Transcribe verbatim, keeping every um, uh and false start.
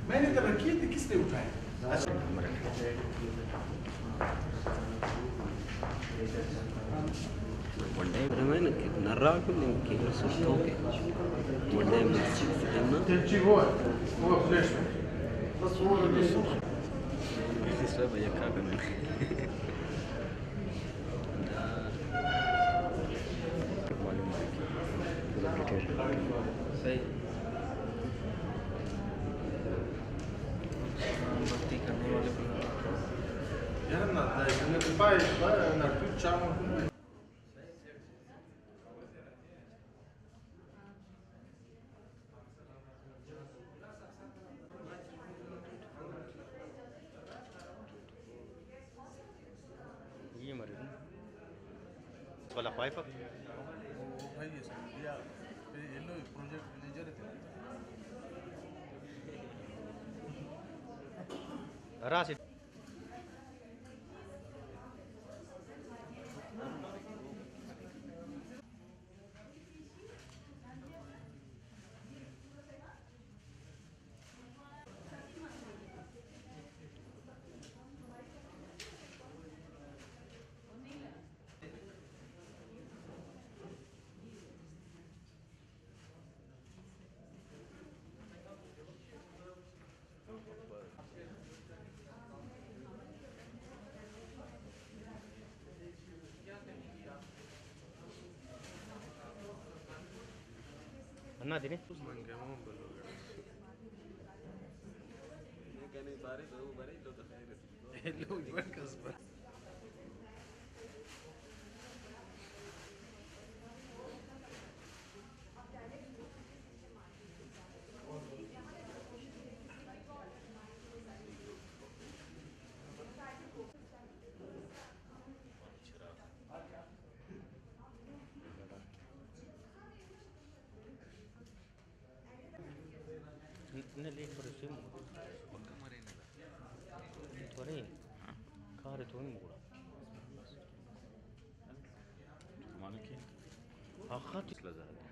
میں نے ترقی کس نے اٹھایا؟ ای ایم ارے۔ ولدا خواہفک۔ او بھائی، ایلو پروجیکٹ مینیجر تے۔ ہرا سے۔ ہندا تینے۔ نہ، لیٹ پر سم۔ پکا مرے نا۔ تو ارے۔ ہاں۔ کار تو نہیں مگڑا۔ مالک ہے۔ آخا ٹھیک لگا۔